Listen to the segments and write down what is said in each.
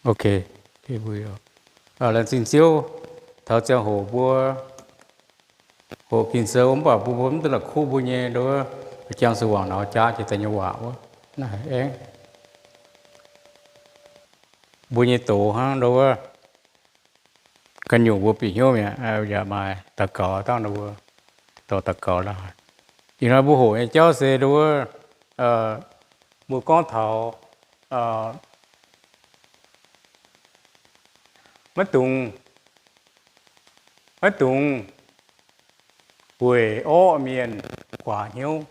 Ok, laengz zingh Ziouv, taux ziangh hoc mbuo hoqc Ging-Sou mv baac mbuo, mbuo mv duqv la'kuqv mbuo nyei ndo wuov, jangx su'wuangc nor jaav jiex daaih nyei waac wuov, naaiv aengx mbuo nyei doz hnangv ndo wuov, ganh nyungc mbuo bieqc hnyouv mi'aqv. Yaac maaih daux gaux dangh ndo wuov, dorh daux gaux dangh. Ih hnoi mbuo hoqc nyei jauv se ndo wuov, mbuo gorngv taux maiv dungx, maiv dungx weic orqv mienh guaax hnyouv.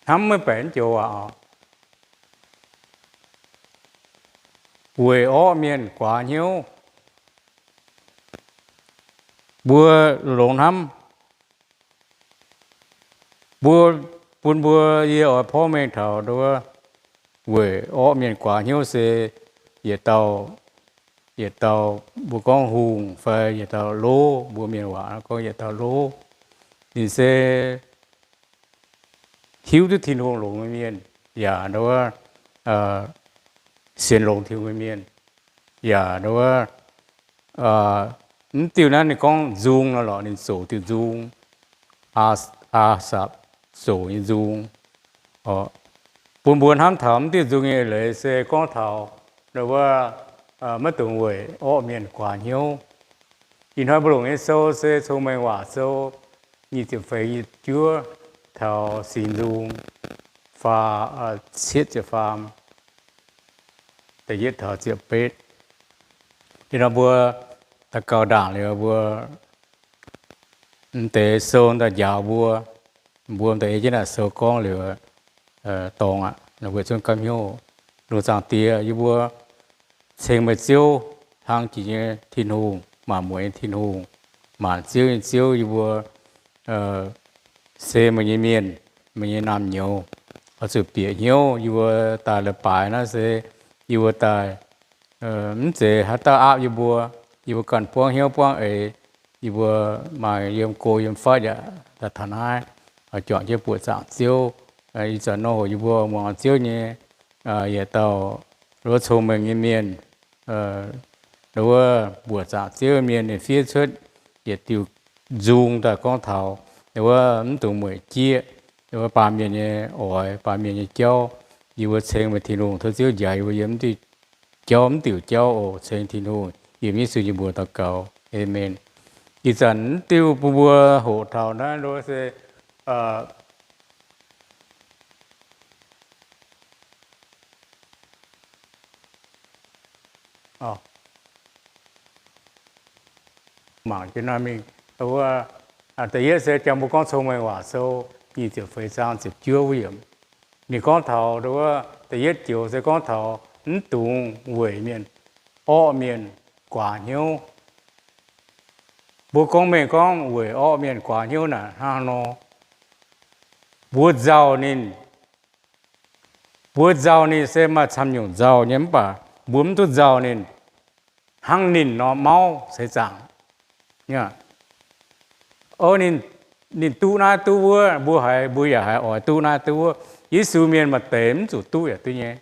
Hnamv maiv baeqc mv joux waac oc. Weic orqv mienh guaax hnyouv. Mbuo longx hnamv. Mbuo, bun mbuo, yie oix porv mengh taux ndo wuov, weic orqv mienh guaax hnyouv se yietc dauh, yietc dauh mbuo gorngv hungh fai yietc dauh lov, mbuo mienh waac gorngv yietc dauh lov. Ninh se hiuv duqv Tin-Hungh longx nyei mienh, yaac ndo wuov, sienx longx Tin-Hungh nyei mienh, yaac ndo wuov, mv diuh naaiv ninh gorngv nzung nor lorqc, ninh zoux diuh nzung, Aa, Aa^sapc zoux nyei nzung. Bun mbuo hnamv taux mv diuh nzung nyei eix leiz se gorngv taux ndo wuov, maiv dungx weic orqv mienh guaax hnyouv. Ih hnoi mbuo longc nyei sou se Cong-Mengh Waac Sou nyic ziepc feix nyei juov taux Singx Nzung faam, cietv ziepc faam, da'yietv taux ziepc betv. Ih hnoi mbuo daux gaux ndaangc liuz mbuo m'deix sou daaih njaaux mbuo, mbuo m'deix ei jienv naaic sou gorngv liuz, dorngx aqv, weic zuangx gapv hnyouv. Lungh zaangc Diex, yie mbuo ceng meih Ziouv, hlang jiex nyei Tin-Hungh, maanc mueic nyei Tin-Hungh, maanc ziouv nyei Ziouv. Yie mbuo se meih nyei mienh, meih nyei naamh nyouz. Oix zuqc bieqc hnyouv yie mbuo daaih leiz-baaix naaiv se yie mbuo daaih mv zeiz haaix dauh aapv yie mbuo. Yie mbuo ganh buangv hnyouv buangv eix. Yie mbuo maaih yiem go yiem fatv yaac daaih taux naaiv, juangc jienv buoqc zaangc Ziouv. Ih zanc nor hoc yie mbuo muangx Ziouv nyei yietc dauh wuov cong-mengh nyei mienh, wuov mbuoqc zaangc Ziouv nyei mienh, ninh fiev cuotv yietc diuh nzung daaih gorngv taux wuov mv dungx mueic jieqv, wuov baamh mienh nyei oix, baamh mienh nyei jauv. Yie mbuo ceng meih Tin-Hungh, tov Ziouv njaaux yie mbuo yiem mv diuh jauv, mv diuc jauv oc. Ceng Tin-Hungh yiem Yesu nyei mbuox daux gaux. Aamen. Ih zanc mv diuh bun mbuo hoqc taux naaiv se mangc jienv naaiv mingh. Wuov, da'yietv se jangx mbuo gorngv Cong-Mengh Waac Sou nyic ziepc feix zaang ziepc juov wuov yiemc. Ninh gorngv taux wuov, da'yietv joux se gorngv taux mv dungx weic mienh, orqv mienh guaax hnyouv. Mbuo gorngv mengh gorngv weic orqv mienh guaax hnyouv naaic hnangv nor, mbuo nzauh ninh, mbuo nzauh ninh se maaih camv nyungc nzauh nyei, mv baac mbuo mv duqv nzauh ninh hnangv ninh nor mauv seix zaangc. O, ninh duqv naaiv duqv wuov, mbuo haiz, mbuo yaac haiz oix duqv naaiv duqv wuov. Yesu mienh maaih deix mv zuqc duqv yaac duqv nyei.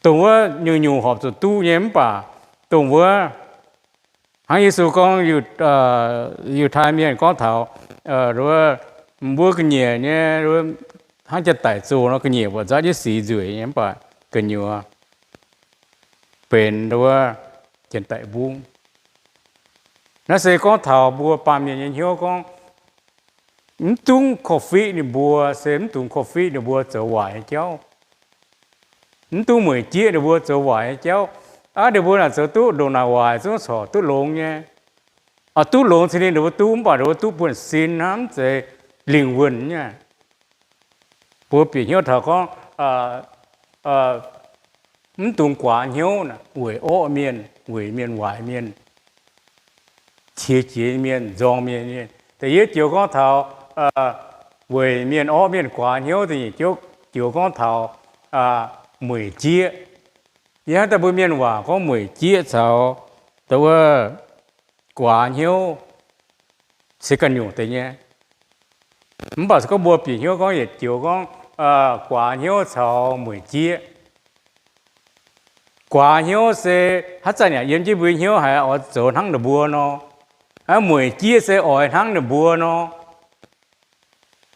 Dongh wuov nyungc-nyungc horpc zuqc duqv nyei, mv baac dongh wuov, hnangv Yesu gorngv, Yiutai mienh gorngv taux wuov, mbuo ga'nyiec nyei, hnangv janx-daic zoh nor, ga'nyiec buatc nzaatv jienv sic nzueic nyei, mv baac gu'nyuoz benx wuov janx-daic mbungv. Naaiv se gorngv taux mbuo baamh mienh nyei hnyouv gorngv, mv dungx korv-fiqv ninh mbuo, se mv dungx korv-fiqv ninh mbuo zoux waaic nyei jauv. Mv dungx mueic jieqv ninh mbuo zoux waaic nyei jauv. Aav, ninh mbuo naaic zoux duqv ndongc naaic waaic zungv corc duqv longx nyei. Oix duqv longx cingx ninh mbuo duqv, mv baac ninh mbuo duqv buonv-sin hnangv, mv zeiz lingh wuonh nyei. Mbuo bieqc hnyouv taux gorngv, mv dungx guaax hnyouv weic orqv mienh, weic mienh waaic mienh, qiex jiez mienh, nzorng mienh. Da'yietv joux gorngv taux weic mienh orqv mienh guaax hnyouv, da'nyeic joux gorngv taux mueic jieqv. Yie hnamv daaih mbuo mienh waac gorngv mueic jieqv caux dongh wuov guaax hnyouv se ganh nyungc deix nyei. Mv baac se gorngv mbuo bieqc hnyouv gorngv yietc joux gorngv guaax hnyouv caux mueic jieqv, Guaax hnyouv se haaix zanc yaac yiem jienv mbuo hnyouv haiz oix zoux hnangv ninh mbuo nor. Mueic jieqv se oix hnangv ninh mbuo nor.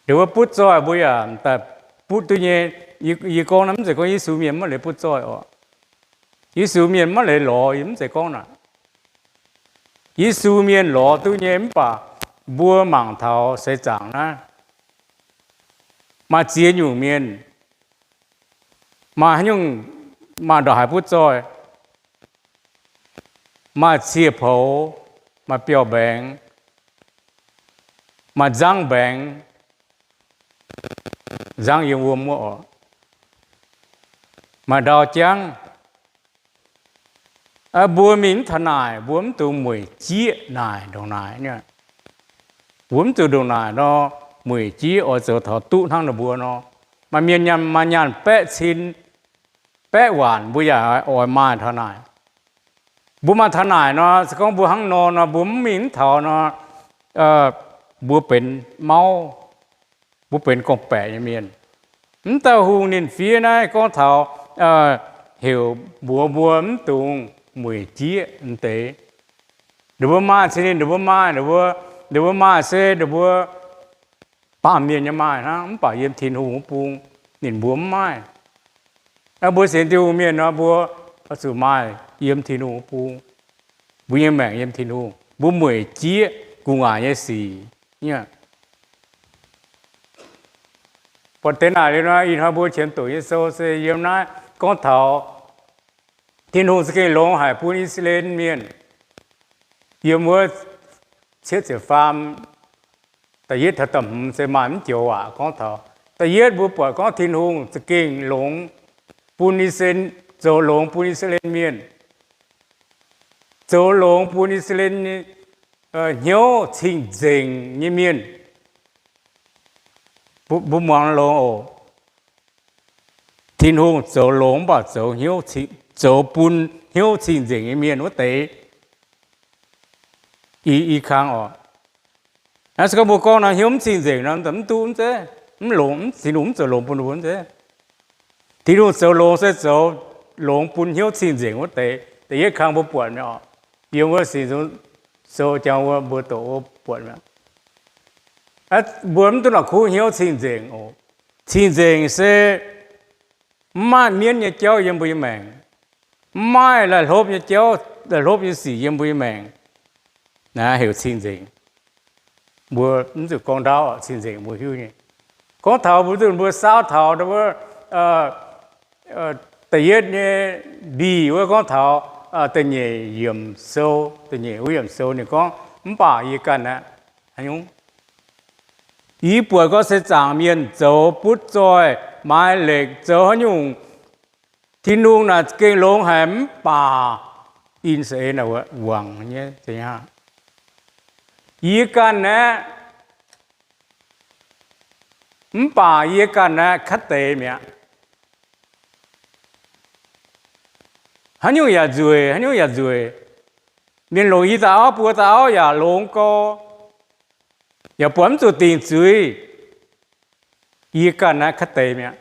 Ndongc wuov butv zoih mbuo yaac daaih butv duqv nyei. Yie gorngv naaiv mv zeiz gorngv Yesu mienh maiv leiz butv zoih oc. Yesu mienh maiv leiz lorz, yie mv zeiz gorngv naaic. Yesu mienh lorz duqv nyei, mv baac mbuo mangc taux seix zaangc naaiv, maaih ziex nyungc mienh, maaih haaix nyungc maaih ndongc haaix butv zoih, maaih cie-poux, maaih biauv-mbaengx, maaih nzangv mbaengx, nzangv yiem wuom wuov oc, maaih ndau jangv. Mbuo mingh mv taux naaic, mbuo mv dungx mueic jieqv naaic ndongc naaic. Mbuo mv zuqc ndongc naaic nor mueic jieqv oix zoux taux duqv hnangv ninh mbuo nor. Maaih mienh nyaanh, maaih nyaanh baeqv cin, baeqv waanc, mbuo yaac oix maaih taux naaic. Mbuo maaih taux naaic nor, se gorngv mbuo hnangv nor nor, mbuo mv mingh mv taux nor, mbuo benx mauv, mbuo benx gorngv-baeqc nyei mienh. Mv dauh hungh ninh fiev naaiv gorngv taux heuc mbuox mbuo mv dungx mueic jieqv deix. Ninh mbuo maaih cin ninh mbuo maaih, ninh mbuo maaih se ninh mbuo baamh mienh nyei maaih hnangv, mv baac yiem Tin-Hungh wuov bung ninh mbuo mv maaih. Mbuo sienx Tin-Hungh mienh nor, mbuo oix zuqc maaih yiem Tin-Hungh wuov bung. Mbuo nyei maengc yiem Tin-Hungh, mbuo mueic jieqv gu'nguaaic nyei sic. Buatc deix naaic liuz nor, ih hnoi mbuo qiemx doqc nyei sou se yiem naaiv gorngv taux Tin-Hungh za'gengh longx haic bun I^saa^laa^en Mienh. Yiem wuov cietv ziepc faam da'yietv taux da'hmz se maaih mv joux waac gorngv taux. Da'yietv mbuo buatc gorngv Tin-Hungh za'gengh longx bun I^saa^laa^en, zoux longx bun I^saa^laa^en Mienh, zoux longx bun I^saa^laa^en hnyouv cing-nzengc nyei mienh. Mbuo muangx longx oc. Tin-Hungh zoux longx mv baac zoux, zoux bun hnyouv cing-nzengc nyei mienh wuov deix. I kang oc. Naaiv se gorngv mbuo gorngv nor hnyouv mv cing-nzengc nor, mv duqv, mv zeiz, mv longx, Tin-Hungh mv zoux longx bun mbuo mv zeiz. Tin-Hungh zoux longx se zoux longx bun hnyouv cing-nzengc wuov deix. Da'yietv kang mbuo buatc mi'aqv oc. Yiem wuov Singx Nzung Sou jangx wuov mbuo doqc wuov buatc mi'aqv. Mbuo mv duqv la'kuqv hnyouv cing-nzengc oc. Cing-nzengc se mv maaih mienv nyei jauv yiem mbuo nyei maengc, mv maaih laih hlopv nyei jauv, laih hlopv nyei sic yiem mbuo nyei maengc. Naaiv heuc cing-nzengc. Mbuo mv zuqc gorngv ndaauv, cing-nzengc mbuo hiuv nyei. Gorngv taux mbuo duqv mbuo saauv taux wuov da'yietv nyei ndih wuov gorngv taux da'nyeic yiemc sou, da'nyeic wuov yiemc sou ninh gorngv, mv baac yie ganh aeqv, yie buatc gorngv se zaangc mienh zoux butv zoih, maaiz lekc, zoux haaix nyungc Tin-Hungh naaic gengh longx haic mv baac, in se naaic wuangc nyei, yie ganh aeqv, mv baac yie ganh aeqv, katv deix mi'aqv. Haaix nyungc yaac nzueic, haaix nyungc yaac nzueic. Mienh longc yie daaih auv, buo daaih auv yaac longx gau, yaac buatc mv zuqc dingc zuiz. Yie ganh naaiv katv deix mi'aqv.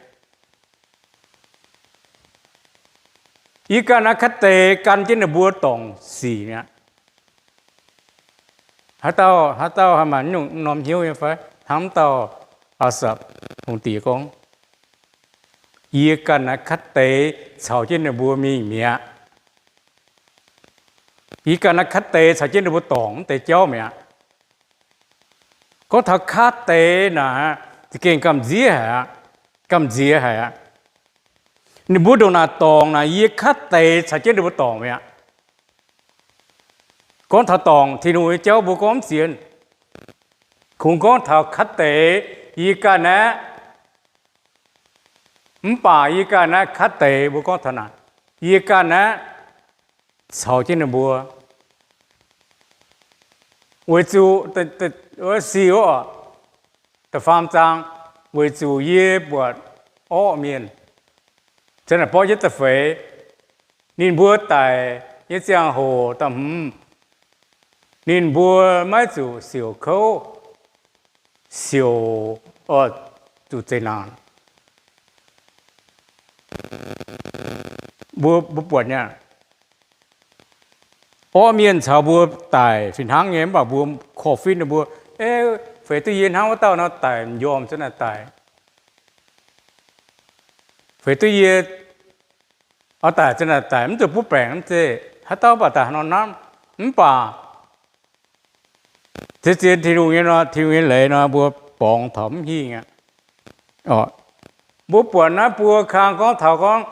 Yie ganh naaiv katv deix gan jienv ninh mbuo dorngc sic mi'aqv. Haaix dauh, haaix dauh haih maaih nyungc norm hnyouv nyei fai? Hnangv mv dauh Aasapc hungh diex gorngv, yie ganh naaiv katv deix caux jienv ninh mbuo mingh mi'aqv. Yie ganh naaiv katv deix caux jienv ninh mbuo dorngc mv deix jauv mi'aqv. Gorngv taux katv deix naaic, za'gengh gamh nziex haic aqv. Gamh nziex haic aqv. Ninh mbuo ndongc naaic dorngc naaic, yie katv deix caux jienv ninh mbuo dorngc mi'aqv. Gorngv taux dorngc Tin-Hungh nyei jauv mbuo gorngv mv zien. Kungx gorngv taux katv deix, yie ganh aeqv, mv baac yie ganh aeqv, katv deix mbuo gorngv taux naaic, yie ganh aeqv, caux jienv ninh mbuo. Weic zuqc, sic, da'faam zaang, weic zuqc yie buatc orqv mienh, caux naaic borqv jienv da'feix, ninh mbuo daic nyei ziangh hoc da'hmz, ninh mbuo maiv zuqc siouc kouv, siouc, zuqc zeqc naanc. Mbuo, mbuo buatc nyei, orqv mienh caux mbuo daic fih hnangv nyei, mv baac mbuo korv-finv ninh mbuo, feix duqv yie hnangv wuov dauh nor daic, m'njormh za'naaic daic. Feix duqv yie oix daic za'naaic daic, mv zuqc butv baengc mv zeiz. Haaix dauh mv baac daaih nor hnamv, mv baac zien zien Tin-Hungh nyei nor, Tin-Hungh nyei leiz nor, mbuo borngz taux mv hingh aqv. Mbuo buatc naaiv buo kang gorngv taux gorngv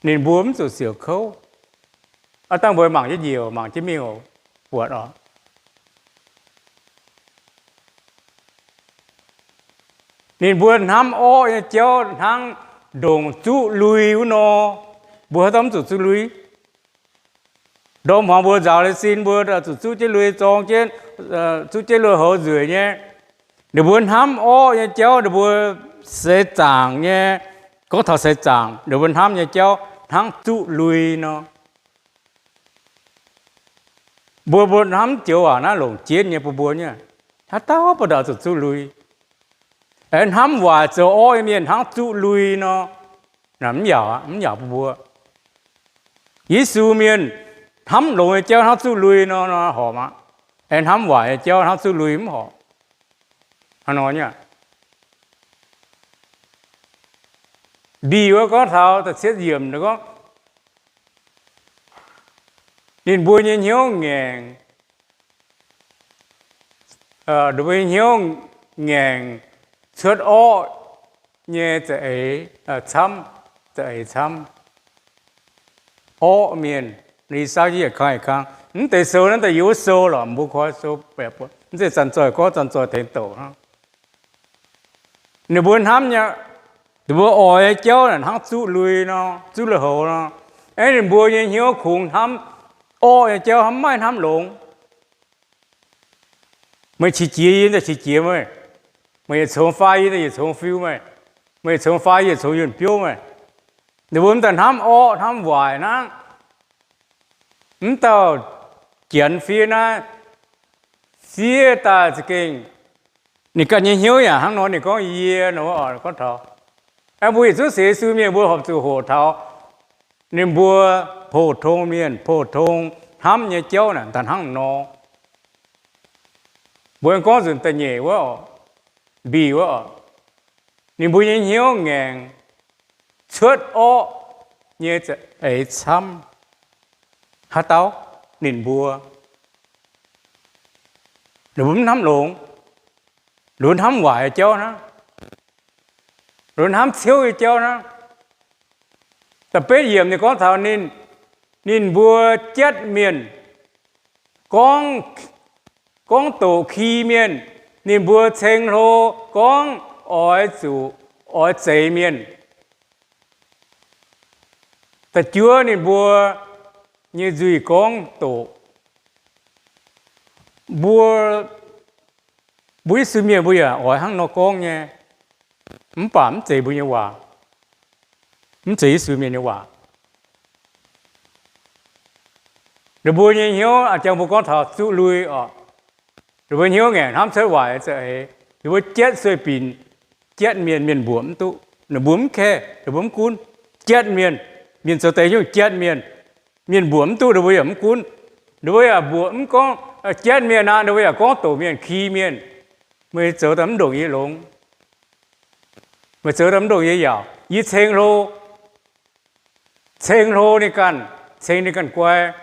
ninh mbuo mv zuqc siouc kouv. Aav dangh mbuo mangc jienv njiec, mangc jienv mingh buatc oc. Ninh mbuo hnamv orqv nyei jauv hnangv ndongc zuqv lui wuov nor. Mbuo haaix dauh mv zuqc zuqv lui? Ndorm hmuangx mbuo nzaaux leiz sin mbuo zuqc zuqv jienv lui zorng jienv, zuqv jienv lui-houx nzueic nyei. Ninh mbuo hnamv orqv nyei jauv, ninh mbuo seix zaangc nyei, gorngv taux seix zaangc, ninh mbuo hnamv nyei jauv hnangv zuqv lui nor. Mbuo, mbuo hnamv joux waac naaiv longc jienv nyei bun mbuo nyei. Haaix dauh ba'ndauh zuqc zuqv lui? Aengx hnamv waaic zoux orqv nyei mienh hnangv zuqv lui nor. Mv yaac, mv yaac bun mbuo. Yesu mienh hnamv longx nyei jauv hnangv zuqv lui nor, horpc aqv. Aengx hnamv waaic nyei jauv hnangv zuqv lui mv horpc. Hnangv nor nyei. Mbih wuov gorngv taux da'cietv yiemc gorngv, ninh mbuo nyei hnyouv ngaengc, ninh mbuo nyei hnyouv ngaengc cuotv orqv nyei za'eix camv, za'eix camv. Orqv mienh, I^saa^laa^en yietc kang yietc kang, mv deix sou naaiv daaih yiem wuov sou lorqc, mbuo koi sou baeqc buatc, mv zeiz zanc zoih gorngv zanc zoih tengx douc hnangv. Ninh mbuo hnamv nyei, ninh mbuo oix nyei jauv naaic hnangv zuqv lui nor, zuqv lui-houx nor. Aeqv, ninh mbuo nyei hnyouv kungx hnamv orqv nyei jauv, hnamv maiv hnamv longx. Meih qiex jiez yie daaih qiex jiez meih, meih yietc congx fai yie daaih yietc congx fiu meih, meih yietc congx fai yie yietc congx yunh biouv meih. Ninh mbuo mv daaih hnamv orqv hnamv waaic hnangv. Mv dauh janx fiev naaiv, fiev daaih za'gengh ninh ganh nyei hnyouv yaac hnangv nor, ninh gorngv yie nor, gorngv taux, mbuo yietc zungv sienx Yesu mienh mbuo horpc zuqc hoqc taux ninh mbuo pou-tong mienh, pou-tong hnamv nyei jauv naaic daaih hnangv nor. Mbuo gorngv nzunc da'nyeic wuov, mbih wuov, ninh mbuo nyei hnyouv ngaengc cuotv orqv nyei za'eix camv. Haaix dauh? Ninh mbuo. Ninh mbuo mv hnamv longx. Ninh mbuo hnamv waaic nyei jauv hnangv. Ninh mbuo hnamv ciouv nyei jauv hnangv. Da'betv yiemc ninh gorngv taux ninh, ninh mbuo jatv mienh, gorngv, gorngv doqc ki mienh, ninh mbuo ceng hlo gorngv oix zuqc oix zeix mienh. Da'juov ninh mbuo nyei nzuih gorngv doqc. Mbuo, mbuo Yesu mienh mbuo yaac oix hnangv nor gorngv nyei, mv baac mv zeiz mbuo nyei waac, mv zeiz Yesu mienh nyei waac. Ninh mbuo nyei hnyouv, a'jang mbuo gorngv taux zuqv lui oc. Ninh mbuo hnyouv ngaengc hnamv cuotv waaic za'eix. Ninh mbuo jatv sueih binc, jatv mienh, mienh mbuoqc mv duqv. Ninh mbuo mv kaeqv, ninh mbuo mv gunv. Jatv mienh, mienh zoux deix nyungc jatv mienh, mienh mbuoqc mv duqv ninh mbuo yaac mv gunv. Ninh mbuo yaac mbuoqc mv gorngv jatv mienh aqv, ninh mbuo yaac gorngv doqc mienh, ki mienh. Meih zoux daaih mv ndongc yie longx. Meih zoux daaih mv ndongc yie yaauc. Yie ceng hlo, ceng hlo ninh ganh, ceng ninh ganh guai.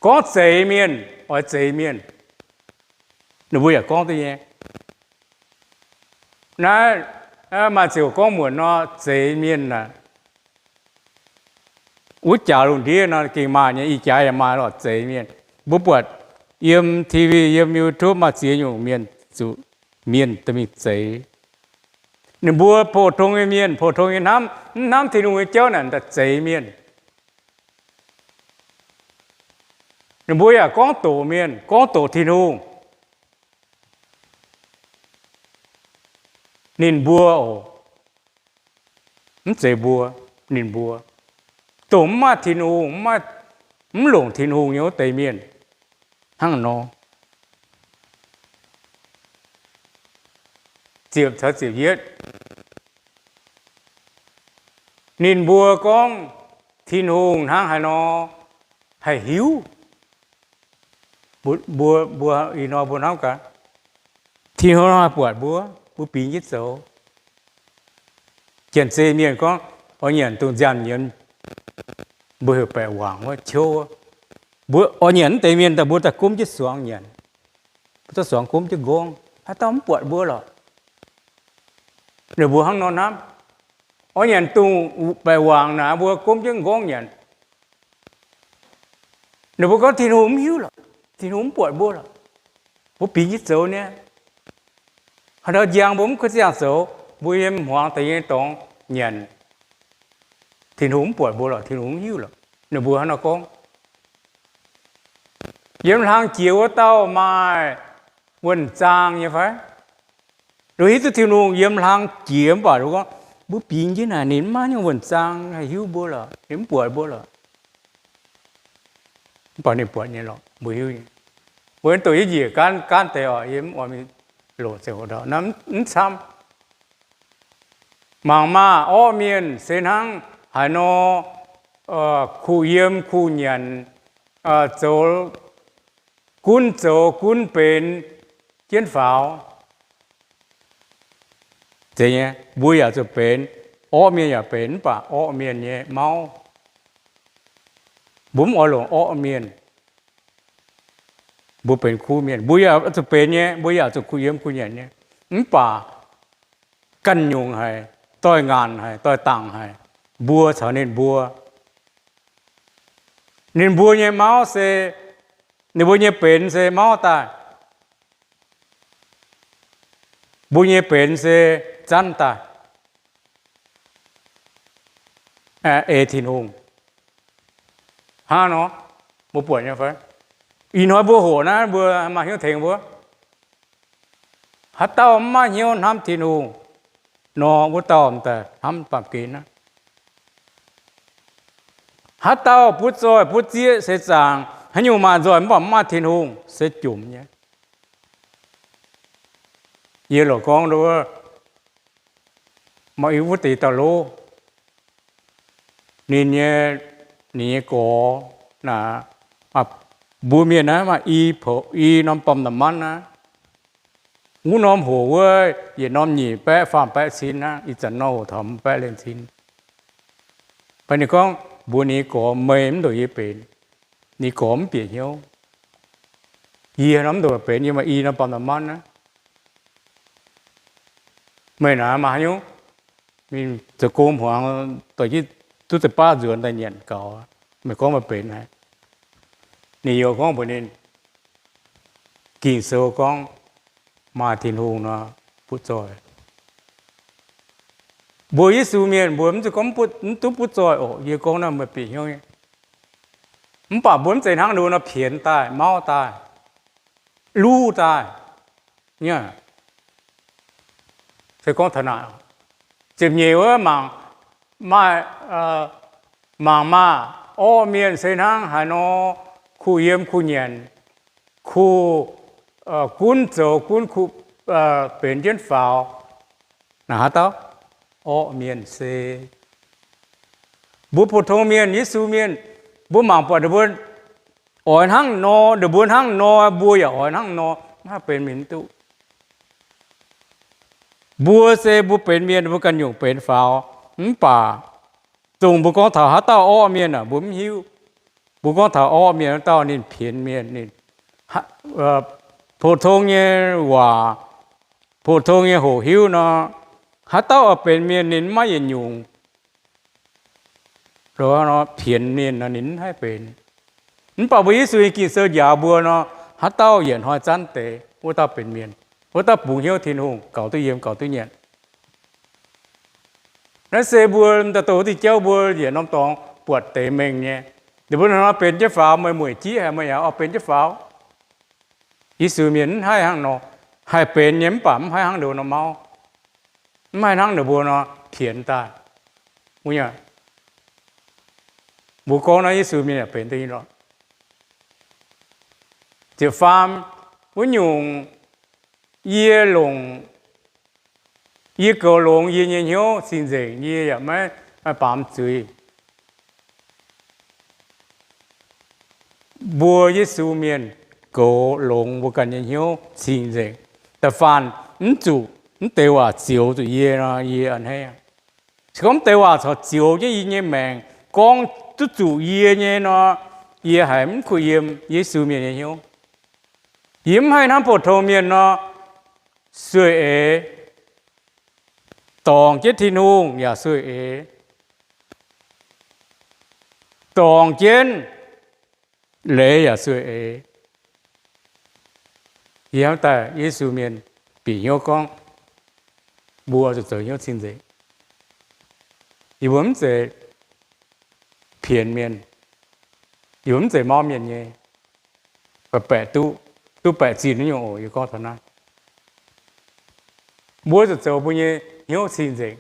Gorngv zeix mienh, oix zeix mienh. Ninh mbuo yaac gorngv duqv nyei. Naaiv maaih ziouc gorngv muonc nor, zeix mienh aac, wuov jaax lungh ndiev nor gengh maaih nyei, ih jaax yaac maaih lorqc zeix mienh. Mbuo buatc yiem TV, yiem YouTube maaih ziex nyungc mienh zuqc mienh dorh mingh zeix. Ninh mbuo pou-tong nyei mienh, pou-tong nyei hnamv, mv hnamv Tin-Hungh nyei jauv naaic daaih zeix mienh. Ninh mbuo yaac gorngv doqc mienh, gorngv doqc Tin-Hungh. Ninh mbuo oc, mv zeiz mbuo, ninh mbuo, dongh mv maaih Tin-Hungh, mv longc Tin-Hungh nyei wuov deix mienh hnangv nor. Ziepc caux ziepc yietv. Ninh mbuo gorngv Tin-Hungh hnangv haaix nor haih hiuv? Mbuo, mbuo, mbuo ih hnoi mbuo hnamv gaax, Tin-Hungh haih buatc mbuo, mbuo bingx jienv zoux. Janx-zei mienh gorngv, oix nyanc dongh nziaamv nyienz, mbuo heuc baeqc wangc wuov, ciouv wuov. Mbuo oix nyanc naaiv deix mienh daaih, mbuo daaih gomv jienv suangx nyanc, mbuo daaih suangx gomv jienv nqorngv, haaix dauh mv buatc mbuo lorqc? Ninh mbuo hnangv nor hnamv. Oix nyanc dongh baeqc wangc naaic, mbuo gomv jienv nqorngv nyanc. Ninh mbuo gorngv Tin-Hungh mv hiuv lorqc, Tin-Hungh mv buatc mbuo lorqc, mbuo bingx jienv zoux niaa. Haaix dauh njang mbuo mv gaengh ziangh zoux, mbuo yiem hmuangx daaih nyei dorngx nyanc, Tin-Hungh mv buatc mbuo lorqc, Tin-Hungh mv hiuv lorqc. Ninh mbuo hnangv nor gorngv. Yiem hlang jiex wuov dauh maaih wuonh zaang nyei fai? Ninh hiuv duqv Tin-Hungh yiem hlang jiex mv baac ninh gorngv, mbuo bingx jienv naaic ninh mv maaih nyungc wuonh zaang haih hiuv mbuo lorqc, ninh mv buatc mbuo lorqc. Mv baac ninh buatc nyei lorqc, mbuo hiuv nyei. Mbuo dongh yie njiec gaanv gaanv deix oc, yie mv oix mingh longc ziangh hoc ndau, mv camv. Mangc maah! Orqv mienh se hnangv haaix nor kuh yiem kuh nyanc, zoux, gunv zoux gunv benx jienv faaux. Zeiz nyei, mbuo yaac zuqc benx, orqv mienh yaac benx, mv baac orqv mienh nyei mauv, mbuo mv oix longc orqv mienh. Mbuo benx kuv mienh, mbuo yaac zuqc benx nyei, mbuo yaac zuqc kuh yiem kuh nyanc nyei. Mv baac ganh nyungc haic, doix-ngaanc haic, doix-dangc haic, mbuo caux ninh mbuo. Ninh mbuo nyei mauv se, ninh mbuo nyei benx se mauv daaih. Mbuo nyei benx se zanv daaih. Ei Tin-Hungh. Hnangv nor, mbuo buatc nyei fai? Ih hnoi mbuo hoqc naaiv, mbuo maaih hnyouv tengx mbuo. Haaix dauh mv maaih hnyouv hnamv Tin-Hungh nor, wuov dauh daaih hnamv baamh gen aqv. Haaix dauh butv zoih butv zieqv seix zaangc, haaix nyungc maaih nzoih mv baac mv maaih Tin-Hungh se jomc nyei. Yie loc gorngv wuov, maaih i wuov deix dauh lov, ninh nyei, ninh nyei gorx naaic, mbuo mienh naaiv maaih i norm baamh nza'manv naaiv. Wuov norm hoc wuov yietc norm nyic baeqv faam baeqv cin aqv, ih zanc nor hoc taux baeqv lengh cin. Mv baac ninh gorngv mbuox ninh nyei gorx, meih mv ndongc yie benx. Ninh gorx mv bieqc hnyouv. Yie nor mv ndongc benx, yie maaih i norm baamh nza'manv aqv. Meih naaiv maaih haaix nyungc? Mingh zoux gong hmuangx, dorh jienv duqv za'baav nzuonx daaih nyanc gaux. Meih gorngv meih benx haic. Ninh yaac gorngv mbuox ninh, Ging-Sou gorngv maaih Tin-Hungh nor, butv zoih. Mbuo Yesu mienh mbuo mv zeiz gorngv mv duqv butv zoih oc. Yie gorngv naaiv meih bieqc hnyouv nyei. Mv baac mbuo mv zeiz hnangv nor pienx daaih, mauv daaih, luv daaih. Se gorngv taux naaic, ziepc nyeic wuov, mangc maah! Orqv mienh se hnangv haaix nor kuh yiem kuh nyanc, kuh gunv zoux gunv kuh benx jienv faaux. Naaic haaix dauh? Orqv mienh se. Mbuo pou-tong mienh, Yesu mienh, mbuo mangc buatc ninh mbuo oix hnangv nor, ninh mbuo hnangv nor, mbuo yaac oix hnangv nor, mv haih benx mingh mv duqv. Mbuo se mbuo benx mienh, mbuo ganh nyungc benx faaux, mv baac dongh mbuo gorngv taux haaix dauh orqv mienh aac, mbuo mv hiuv. Mbuo gorngv taux orqv mienh wuov dauh ninh pienx mienh, ninh, pou-tong nyei waac, pou-tong nyei hoqc hiuv nor, haaix dauh oix benx mienh ninh mv maaih yietc nyungc pienx mienh nor ninh mv haih benx. Mv baac mbuo Yesu nyei Ging-Sou njaaux mbuo nor, haaix dauh yietc hnoi zanv deix, wuov dauh benx mienh, wuov dauh bungx hnyouv Tin-Hungh, gaux duqv yiem gaux duqv nyanc. Naaiv se mbuo daaih wuov diuh jauv mbuo yietc norm dorngx buatc deix mengh nyei. Ninh mbuo hnangv nor benx jienv faaux, meih mueic jiv haic meih yaac oix benx jienv faaux. Yesu mienh mv haih hnangv nor, haih benx nyei mv baac mv haih hnangv ninh mbuo nor mauv, mv haih hnangv ninh mbuo nor pienx daaih. Mbuo gorngv naaiv Yesu mienh yaac benx deix nyei lorqc. Ziepc faam, wuov nyungc yie longc, yie goux longx yie nyei hnyouv cing-nzengc, yie yaac maiv baamz zuiz. Mbuo Yesu mienh goux longx mbuo ganh nyei hnyouv cing-nzengc. Da'faanh mv zuqc mv deix waac zioux zuqc yie nor, yie a'hneiv. Se gorngv mv deix waac corc zioux jienv yie nyei maengc, gorngv duqv zuqc yie nyei nor, yie haiz mv kuh yiem Yesu mienh nyei hnyouv. Yie mv haih hnangv pou-tong mienh nor, sueih eix, dorngc jienv Tin-Hungh yaac sueih eix, dorngc jienv leiz yaac sueih eix. Yie hnamv daaih Yesu mienh bieqc hnyouv gorngv, mbuo zuqc zoux hnyouv cing-nzengc. Yie mbuo mv zeiz pienx mienh, yie mbuo mv zeiz mauv mienh nyei, baeqc duqv, duqv baeqc zinh nyungc oc. Yie gorngv taux naaiv, mbuo zuqc zoux mbuo nyei hnyouv cing-nzengc.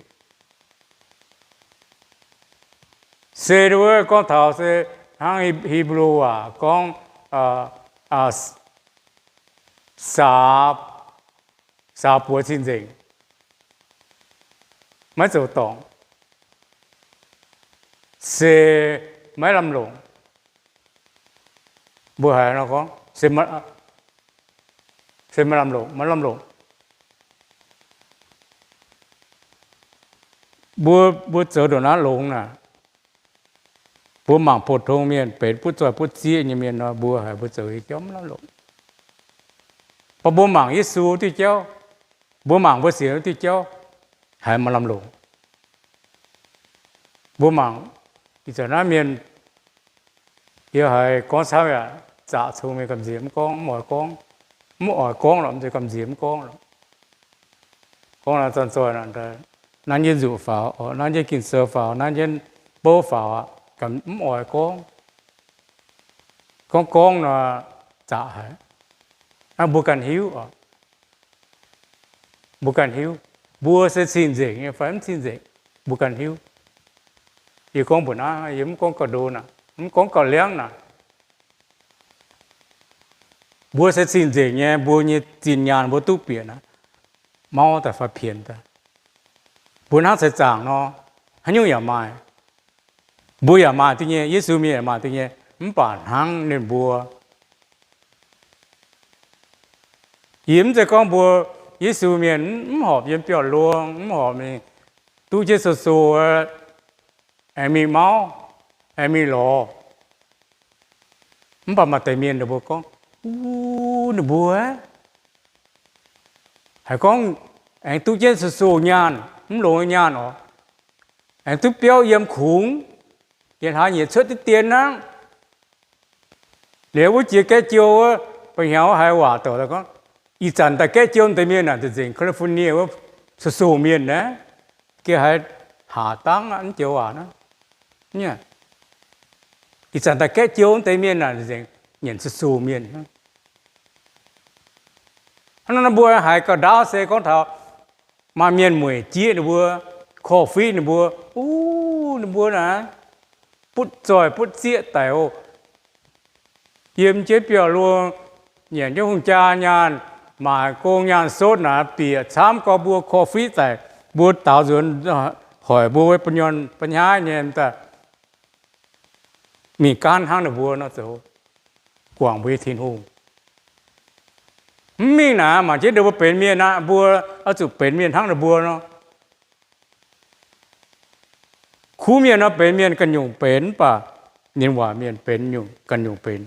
Se wuov gorngv taux se hnangv Hipv, Hipv^lu waac gorngv, saax, saax buoz cing-nzengc, maiv zoux dorngc, se maiv lamh longc. Mbuo haiz nor gorngv, se maiv lamh longc, maiv lamh longc. Mbuo, mbuo zoux ndongc naaiv longx naaic, mbuo mangc pou-tong mienh benx butv zoih butv zieqv nyei mienh nor, mbuo haiz mbuo zoux nyei jauv maiv lamh longc. Mv baac mbuo mangc Yesu diuh jauv, mbuo mangc mbuo sienx diuh jauv, haiz maaih lamh longc. Mbuo mangc ih zanc naaiv mienh, yie haiz gorngv camv yaac zaqc cong mienh gamh nziex mv gorngv, mv oix gorngv, mv oix gorngv lorqc, mv zeiz gamh nziex mv gorngv lorqc. Gorngv naaiv zanc zoih, nanv jienv nzuqc faaux, nanv jienv Ging-Sou faaux, nanv jienv bouv faaux aqv, mv oix gorngv. Gorngv gorngv nor, zaqc haic. Aa, mbuo ganh hiuv oc. Mbuo ganh hiuv, mbuo se cing-nzengc nyei fai mv cing-nzengc, mbuo ganh hiuv. Yie gorngv mbuox naaiv, yie mv gorngv gauh ndo naaic, mv gorngv gauh liangv naaic. Mbuo se cing-nzengc nyei, mbuo nyei zinh nyaanh mbuo duqv bieqc naaic, mauv daaih fai pienx daaih. Mbuo hnangv ceix zaangc nor, haaix nyungc yaac maaih. Mbuo yaac maaih duqv nyei, Yesu mienh yaac maaih duqv nyei, mv baac hnangv ninh mbuo. Yie mv zeiz gorngv mbuo Yesu mienh mv horpc yiem biauv-luong, mv horpc mingh duqv jienv sou-sou, aengx mingh mauv, aengx mingh lorz. Mv baac maaih deix mienh ninh mbuo gorngv, Uv, ninh mbuo haiz gorngv aengx duqv jienv sou-sou nyaanh, mv longx nyaanh oc, aengx duqv biauv yiem kungx, yiem hlaax nyieqc cuotv diqv dien hnangv. Liuz wuov jiex gaeqv jou wuov, ba'hnyangx wuov haiz waac douc daaih gorngv, ih zanc daaih gaeqv jou deix mienh naaic nzengc, California wuov sou-sou mienh naaiv, geh haiz haac dangv aqv, mv joux waac naaiv. Ih zanc daaih gaeqv jou deix mienh naaic nzengc, nyanc sou-sou mienh. Hnangv naaiv mbuo haiz gauh ndaauv se gorngv taux maaih mienh mueic jieqv ninh mbuo, korv-fiqv ninh mbuo, Uv, ninh mbuo naaic butv zoih butv zieqv daic oc. Yiem jienv biauv-luong, nyanc jienv hungh jaa nyaanh, maaic gong nyaanh sotv naaic, bieqc camv gau mbuo korv-fiqv daic, mbuo daaux nzuonx hoic mbuo wuov ba'nyorn ba'nyaav nyei daaih mingh gaanv hnangv ninh mbuo nor zoux, guangc mbuo nyei Tin-Hungh. Mv mingh naaic, mangc jienv ninh mbuo benx mienh aqv, mbuo oix zuqc benx mienh hnangv ninh mbuo nor. Kuv mienh nor benx mienh ganh nyungc benx, mv baac ninh waac mienh benx nyungc ganh nyungc benx,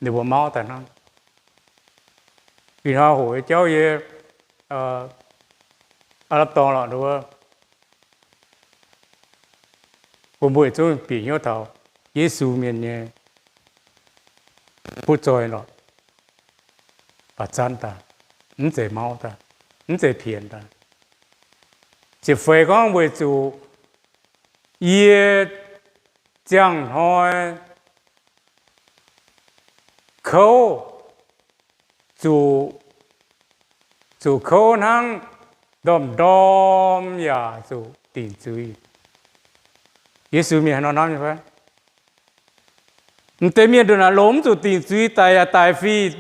ninh mbuo mauv daaih hnangv. Ih hnoi hoqc nyei jauv yie aav la'dorngx lorqc, mbuo mbuo yietc zungv bieqc hnyouv taux Yesu mienh nyei butv zoih lorqc, baac zanv daaih, mv zeiz mauv daaih, mv zeiz pienx daaih. Ziepc feix gorngv weic zuqc yie ziangh hnoi kouv, zuqc, zuqc kouv hnangv ndorm-ndorm yaac zuqc dingc zuiz. Yesu mienh haaix nor hnamv nyei fai? M'deix mienh ndongc naaic longx mv zuqc dingc zuiz, daic yaac daic fih,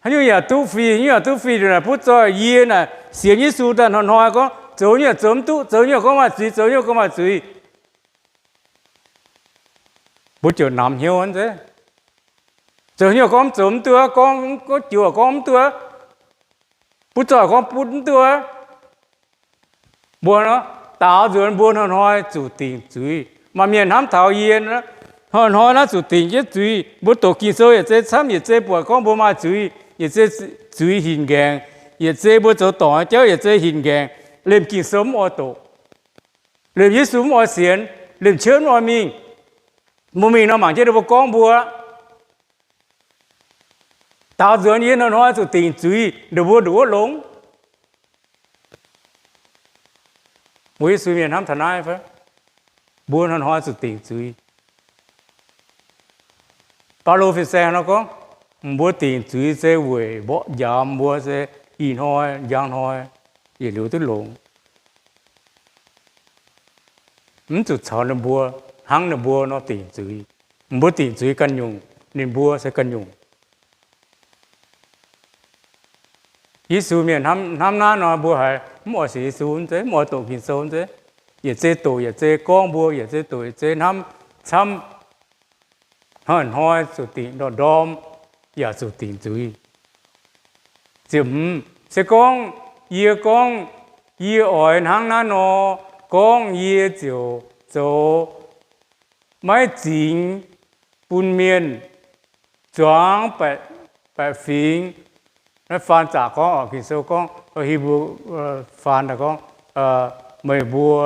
haaix nyungc yaac duqv fih, haaix nyungc yaac duqv fih. Ndongc naaic butv zoih yie naaic sienx Yesu daaih hnoi-hnoi gorngv zoux nyungc zoux mv duqv, zoux nyungc gorngv maaih zuiz, zoux nyungc gorngv maaih zuiz. Mbuo ziouc namx hnyouv nzengc. Zoux hnyouv gorngv zoux mv duqv, gorngv, gorngv juoh gorngv mv duqv, butv zoih gorngv butv mv duqv. Mbuo nor, daaux nzuonx mbuo hnoi-hnoi zuqc dingc zuiz. Maaih mienh hnamv taux yie, hnoi-hnoi naaiv zuqc dingc jienv zuiz. Mbuo doqc Ging-Sou yietc zei camv, yietc zei buatc gorngv mbuo maaih zuiz, yietc zei zuiz hinc nqaengc, yietc zei mbuo zoux dorngc nyei jauv yietc zei hinc nqaengc, liemh Ging-Sou mv oix doqc, liemh Yesu mv oix sienx, liemh ciouv mv oix mingh. Mbuo mingh nor mangc jienv ninh mbuo gorngv mbuo, daaux nzuonx yie hnoi-hnoi zuqc dingc zuiz, ndongc mbuo ndongc wuov longx. Mbuo Yesu mienh hnamv taux naaiv fai? Mbuo hnoi-hnoi zuqc dingc zuiz. Baulo fin-saeng nor gorngv, mbuo dingc zuiz se weic mborqv njaaux mbuo se ih hnoi njang hnoi yietc liuz duqv longx. Mv zuqc caux ninh mbuo, hnangv ninh mbuo nor dingc zuiz. Mbuo dingc zuiz ganh nyungc, ninh mbuo se ganh nyungc. Yesu mienh hnamv naaiv nor, mbuo haiz mv oix sienx Yesu mv zeiz, mv oix doqc Ging-Sou mv zeiz, yietc zei doqc yietc zei gorngv mbuo, yietc zei doqc yietc zei hnamv camv, hnoi-hnoi zuqc dingc ndorm-ndorm, yaac zuqc dingc zuiz. Ziepc hmz se gorngv, yie gorngv, yie oix hnangv naaiv nor gorngv yie ziouc zoux, maiv zingx bun mienh zuangx baeqc fingx. Naaiv faan zaqc gorngv oc, Ging-Sou gorngv, Hipv^lu faan daaih gorngv, meih mbuo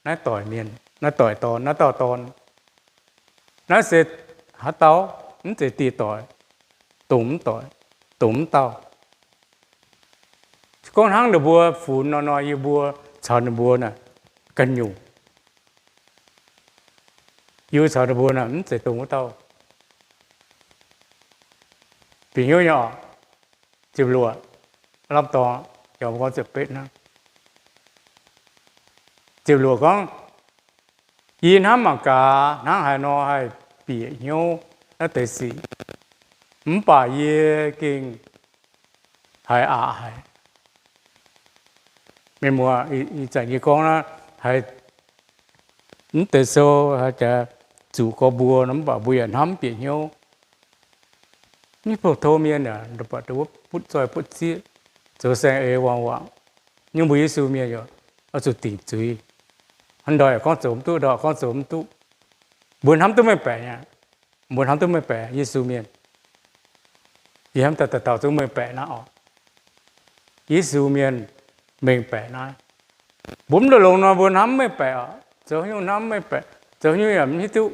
naaiv doic mienh, naaiv doic dorn, naaiv dauh dorn, naaiv se haaix dauh? Mv zeiz dieh doic, dongh mv doic, dongh mv dauh. Gorngv hnangv ninh mbuo funx nor, nor yie mbuo caux ninh mbuo naaic ganh nyungc. Yie caux ninh mbuo naaic mv zeiz dongh wuov dauh. Bieqc hnyouv nyei oc. Ziepc luoqc, lamh dorngx, yaac gorngv ziepc betv hnangv. Ziepc luoqc gorngv, yie hnamv mangc gaax hnangv haaix nor haih bieqc hnyouv naaiv deix sic, mv baac yie gengh haiz aqc haic. Mienh muoz, ih zanc yie gorngv naaiv haiz mv deix sou haiz jaax zuqc gorx mbuo nor, mv baac mbuo yaac hnamv bieqc hnyouv. Mv baac tov mienh aah, butv zoih butv zieqv, zoux saeng-eix wangc wangc, nyungc mbuo Yesu mienh yaac oix zuqc dingc zuiz. Hnangv ndoih gorngv zoux mv duqv, ndoih gorngv zoux mv duqv. Mbuo hnamv duqv mengh baeqc aqv. Mbuo hnamv duqv mengh baeqc Yesu mienh. Yie hnamv daaih daux zungv mengh baeqc naaiv oc. Yesu mienh mengh baeqc naaiv. Mbuo mv longx nor mbuo hnamv mengh baeqc oc. Zoux nyungc hnamv mengh baeqc, zoux nyungc yaac mv hiuv duqv.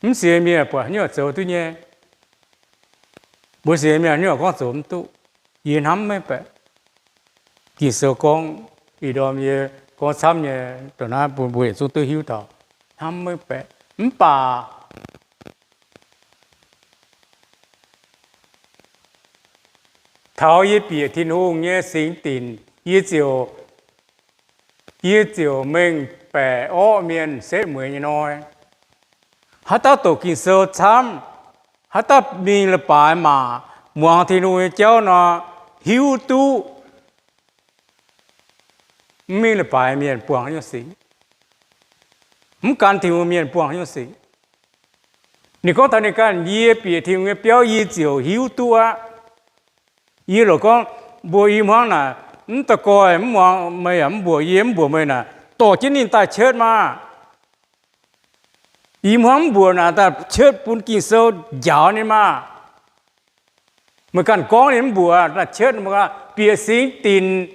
Mv sienx mienh buatc nyungc zoux duqv nyei. Mbuo sienx mienh nyungc gorngv zoux mv duqv. Yie hnamv mengh baeqc. Ging-Sou gorngv, ih ndorm yie gorngv camv nyei, dongh naaiv bun mbuo yietc zungv duqv hiuv taux. Hnamv mengh baeqc. Mv baac taux yie bieqc Tin-Hungh nyei singx dinc, yie ziouc, yie ziouc mengh baeqc orqv mienh setv mueiz nyei hnoi. Haaix dauh doqc Ging-Sou camv, haaix dauh mingh leiz-baaix maac, muangx Tin-Hungh nyei jauv nor, hiuv duqv. Mv mingh leiz-baaix mienh buangh haaix nyungc sic? Mv gan Tin-Hungh mienh buangh haaix nyungc sic? Ninh gorngv taux ninh ganh, yie bieqc Tin-Hungh nyei biauv yie ziouc hiuv duqv aqv. Yie loc gorngv mbuox i hmuangv naaic, mv da'goih mv muangx meih yaac mv mbuox yie, mv mbuox meih naaic, dorh jienv ninh daaih cuotv maah! I hmuangv mv mbuox naaic, daaih cuotv bun Ging-Sou njaaux ninh maah! Meih ganh gorngv ninh mv mbuox, daaih cuotv bieqc singx dinc.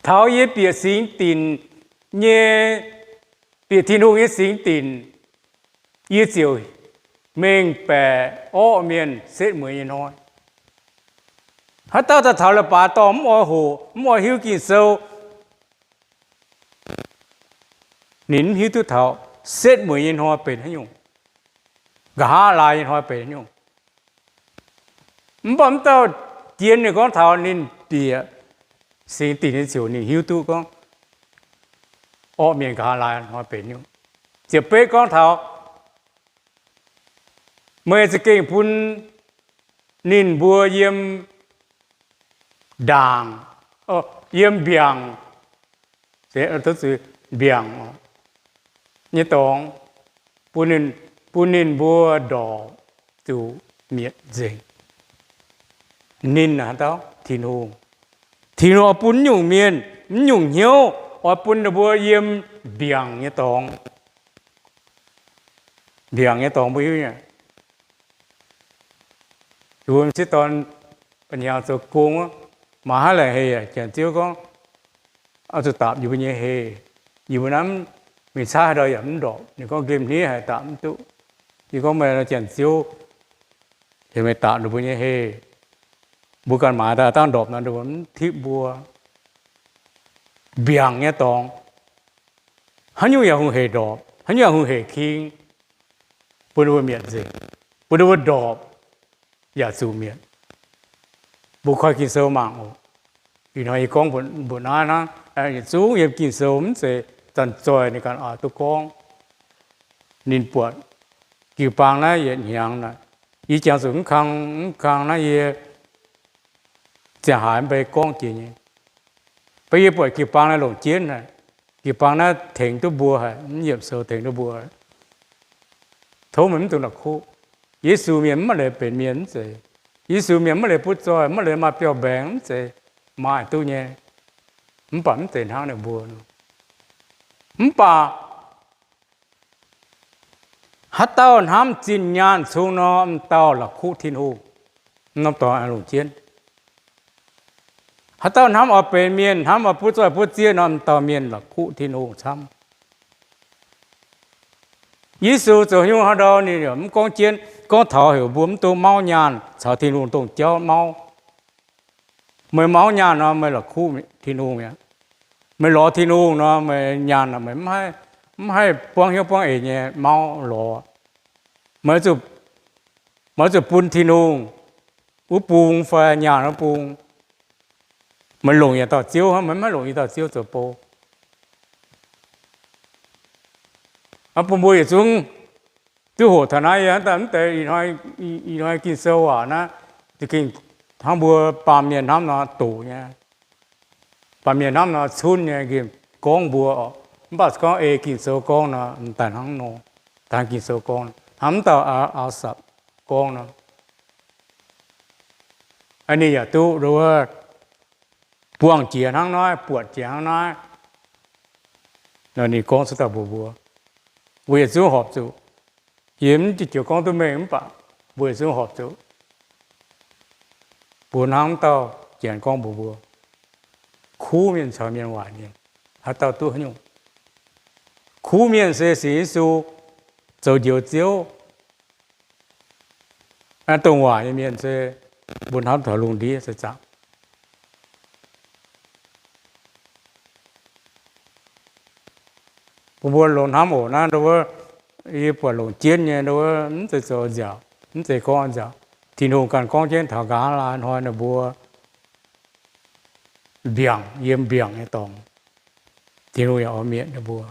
Taux yie bieqc singx dinc nyei, bieqc Tin-Hungh nyei singx dinc, yie ziouc mengh baeqc orqv mienh setv mueiz nyei hnoi. Haaix dauh daaih taux leiz-baaix dorh mv oix hoqc, mv oix hiuv Ging-Sou, ninh mv hiuv duqv taux setv mueiz nyei hnoi benx haaix nyungc, nqa'haav laai nyei hnoi benx haaix nyungc. Mv baac mv dauh jien ninh gorngv taux ninh bieqc singx dinc nyei ziouc ninh hiuv duqv gorngv orqv mienh nqa'haav laai hnoi benx nyungc. Ziepc betv gorngv taux meih za'gengh bun ninh mbuo yiem ndaangc, yiem mbiaangc, mbiaangc, nyei dorngx, bun ninh, bun ninh mbuo ndorpc zuqc mietc nzengc. Ninh naaiv dauh Tin-Hungh, Tin-Hungh oix bun mv nyungc mienh, mv nyungc hnyouv, oix bun ninh mbuo yiem mbiaangc nyei dorngx. Mbiaangc nyei dorngx mbuo hiuv nyei. Yie mbuo m'sieqv dorn ba'hnyangx zoux gong, maaih haaix laengc heh, Janx-Ziouv gorngv, oix zuqc daapc yie mbuo nyei heh. Yie mbuo naaiv mingh caqv haaix ndau yaac mv ndorpc. Ninh gorngv, nqemh hniev haic, daapc mv duqv. Yie gorngv, meih Janx-Ziouv, heuc meih daapc ninh mbuo nyei heh. Mbuo ganh maaiz daaih dangh ndorpc nor, ninh mbuo mv tipv mbuo. Mbiaangc nyei dorngx, haaix nyungc yaac hungh hec ndorpc, haaix nyungc yaac hungh hec king, bun ninh mbuo mietc nzengc, bun ninh mbuo ndorpc yaac zuqc mietc. Mbuo koi Ging-Sou mangc oc. Ih hnoi yie gorngv mbuox naaiv hnangv, yietc zungv yiem Ging-Sou mv zeiz zanc-zoih ninh ganh oix duqv gorngv. Ninh buatc jiu-baang naaiv yietc hnyangx naaic, yie jangx zuqc mv kang, mv kang naaiv yie ziangh haaix mv bei gorngv jiex nyei. Mv baac yie buatc jiu-baang naaiv longc jienv haic. Jiu-baang naaiv tengx duqv mbuo haic, mv yiemc sou tengx duqv mbuo. Tov meih mv dungx la'kuqv. Yesu mienh mv maaih leiz benx mienh mv zeiz. Yesu mienh mv maaih leiz butv zoih, mv maaih leiz maaih biauv-mbaengx mv zeiz. Maaih duqv nyei. Mv baac mv zeiz hnangv ninh mbuo. Mv baac haaix dauh hnamv zinh nyaanh cung nor, m'dauh la'kuqv Tin-Hungh. Norm dorngx longc jienv. Haaix dauh hnamv oix benx mienh, hnamv oix butv zoih butv zieqv nor, m'dauh mienh la'kuqv Tin-Hungh camv. Yesu zoux haaix nyungc haaix ndau ninh yaac mv gorngv jienv, gorngv taux heuc mbuo mv dungx mauv nyaanh caux Tin-Hungh dongh jauv mauv. Meih mauv nyaanh nor, meih la'kuqv Tin-Hungh mi'aqv. Meih lorz Tin-Hungh nor, meih nyaanh meih mv haih buangv hnyouv buangv eix nyei mauv lorz. Meih oix zuqc bun Tin-Hungh wuov bung fai nyaanh wuov bung. Meih longc yietc dauh ziouv hnangv, meih mv haih longc i dauh ziouv zoux bou. Bun mbuo yietc zungv duqv hoqc taux naaiv, yie hnamv daaih mv deix ih hnoi Ging-Sou waac naaiv, za'gengh hnangv mbuo baamh mienh hnamv nor doqc nyei. Baamh mienh hnamv nor cunv nyei, nqemh gorngv mbuo oc. Mv baac gorngv ei Ging-Sou gorngv nor, m'daaih hnangv nor, dangx Ging-Sou gorngv, hnangv m'dauh Aasapc gorngv nor, ninh yaac duqv wuov buangh jiex hnangv naaiv, buatc jiex hnangv naaiv. Nor ninh gorngv cuotv daaih mbuox mbuo, mbuo yietc zungv horpc zuqc. Yie mv joux gorngv duqv mengh mv baac mbuo yietc zungv horpc zuqc. Mbuo hnangv m'dauh Janx gorngv mbuox mbuo, kuv mienh caux mienh waaic mienh, haaix dauh duqv haaix nyungc? Kuv mienh se sienx Yesu, zoux Njoux Ziouv. Dongh waaic nyei mienh se mbuo hnamv taux lungh ndiev se zaangc. Bun mbuo longc hnamv oc. Naaiv wuov, yie buatc longc jienv nyei wuov, mv zeiz zoux nziaauc, mv zeiz gorngv nziaauc. Tin-Hungh ganh gorngv jienv taux nqa'haav laai hnoi ninh mbuo mbiaangc, yiem mbiaangc nyei dorngx, Tin-Hungh yaac oix mietc ninh mbuo.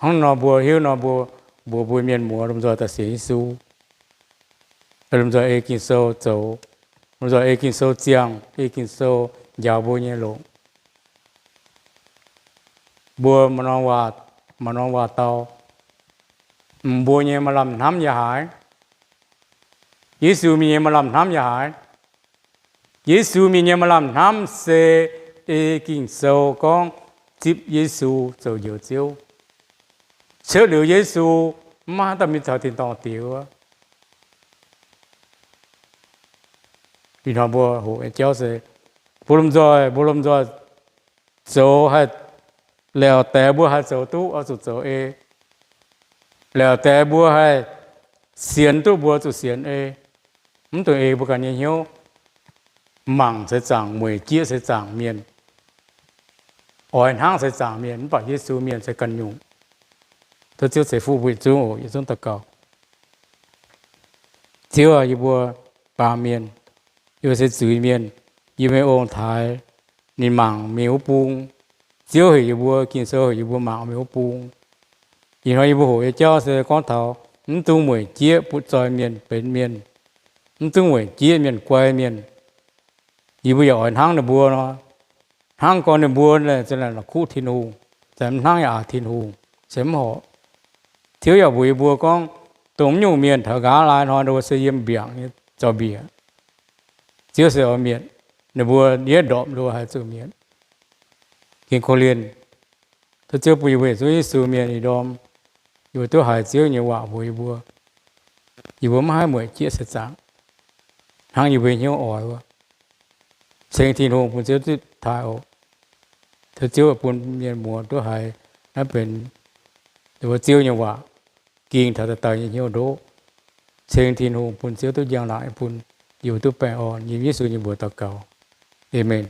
Hnangv nor mbuo hiuv nor mbuo, mbuox mbuo mienh muoz lomh nzoih daaih sienx Yesu, lomh nzoih ei Ging-Sou zoux, lomh nzoih ei Ging-Sou ziangh, ei Ging-Sou njaaux mbuo nyei longx. Mbuo maaih norm waac, maaih norm waac dau, mbuo nyei maaih lamh hnamv yaac haiz. Yesu mienh nyei maaih lamh hnamv yaac haiz. Yesu mienh nyei maaih lamh hnamv se ei Ging-Sou gorngv zipv Yesu zoux Njoux Ziouv. Cuotv liuz Yesu, mv maaih haaix dauh mingh taux tin-dorngh Diex wuov. Ih hnoi mbuo hoqc nyei jauv se, mbuo lomh nzoih, mbuo lomh nzoih zoux haih, laauc daix mbuo haih zoux duqv, oix zuqc zoux ei. Laauc daix mbuo haih sienx duqv, mbuo zuqc sienx ei. Mv dungx ei mbuo ganh nyei hnyouv. Mangc se zaangc, mueic jieqv se zaangc mienh, oix hnangv se zaangc mienh, mv baac Yesu mienh se ganh nyungc. Tov Ziouv ceix fuqv mbuo yietc zungv oc. Yietc zungv daux gaux. Ziouv aac, yie mbuo baamh mienh, yie mbuo se zuiz-mienh. Yie mbuo nyei ong-taaix ninh mangc mingh wuov bung. Ziouv heuc yie mbuo, Ging-Sou heuc yie mbuo mangc mingh wuov bung. Ih hnoi yie mbuo hoqc nyei jauv se gorngv taux mv dungx mueic jieqv butv zoih mienh benx mienh, mv dungx mueic jieqv mienh guai mienh. Yie mbuo yaac oix hnangv ninh mbuo nor, hnangv gorngv ninh mbuo la'kuqv Tin-Hungh, se mv hnangv yaac aax Tin-Hungh, se mv horpc. Ziouv yaac mbuox yie mbuo gorngv, dongh mv nyungc mienh taux nqa'haav laai hnoi, ninh mbuo se yiem mbiaangc nyei zaux-mbiec. Ziouv se oix mietc ninh mbuo yietv ndorpc, ninh mbuo haiz zuqc mietc. Ging korv-lienh, tov Ziouv bun yie mbuo yietc zungv Yesu mienh ih ndorm, yie mbuo duqv haiz Ziouv nyei waac mbuox yie mbuo, yie mbuo maiv haih mueic jieqv se zaangc, hnangv yie mbuo hnyouv oix wuov. Ceng Tin-Hungh bun Ziouv duqv taaih oc. Tov Ziouv bun mienh muoz duqv haiz naaiv benx Ziouv nyei waac ging taux dauh dauh nyei hnyouv ndoqv. Ceng Tin-Hungh bun Ziouv duqv njang-laangc nyei bun yie mbuo duqv baengh orn. Yiem Yesu nyei mbuox daux gaux, aamen.